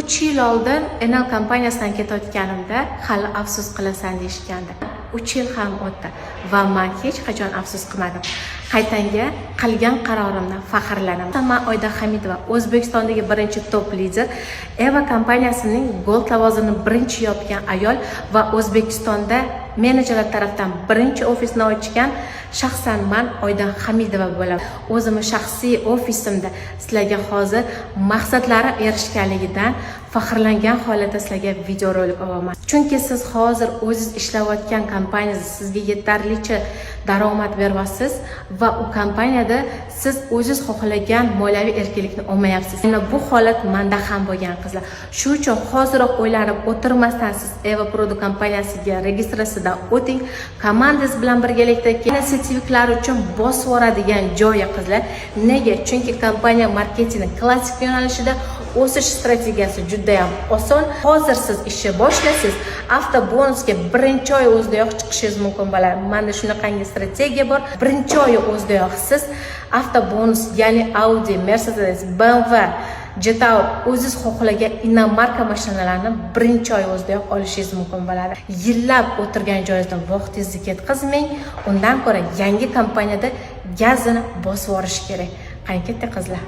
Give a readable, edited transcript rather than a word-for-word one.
3 yil oldin NL kompaniyasidan ketayotganimda hali afsus qilasan deyishgandi. 3 yil ham o'tdi va man hech qachon afsus qilmadim. Qaytanga qilgan qarorimdan faxrlanaman. Man Oyda Hamidova, O'zbekistondagi birinchi top lider, Eva kompaniyasining Gold lavozimini birinchi yopgan ayol va O'zbekistonda menejerlar tarafdan birinchi ofisni ochgan shaxsan man, Oyda Hamidova bo'laman. O'zimni shaxsiy ofisimda sizlarga hozir maqsadlari erishganligidan faxrlangan holatda sizlarga videorolik olaman. Chunki siz hozir o'zingiz ishlayotgan kompaniyangiz sizga yetarlicha daromad beryapsiz va u kompaniyada siz o'zingiz xohlagan moliyaviy erkinlikni olmayapsiz. Mana bu holat manda ham bo'lgan, qizlar. Shu uchun hoziroq o'ylanib o'tirmasdan siz Eva Product kompaniyasiga registratsiyadan o'ting. Komandangiz bilan birgalikda сетевик lar uchun bosib yuboradigan joyi, qizlar. Nega? Chunki kompaniya marketingni klassik yo'nalishida o'sish strategiyasi judayam oson. Hozir siz ishni boshlasangiz, avtobonusga birinchi oy o'zidayoq chiqishingiz mumkin bo'ladi. Manda shunaqangi strategiya bor. Birinchi oyi o'zidayoq siz avtobonus, ya'ni Audi, Mercedes, BMW, Jetour, o'zingiz xohlagan иномарка mashinalarni birinchi oy o'zidayoq olishingiz mumkin bo'ladi. Yillab o'tirgan joyingizda vaqtingizni ketkazmang, undan ko'ra yangi kompaniyada gazini bosib yuborish kerak. Qani, ketdik, qizlar.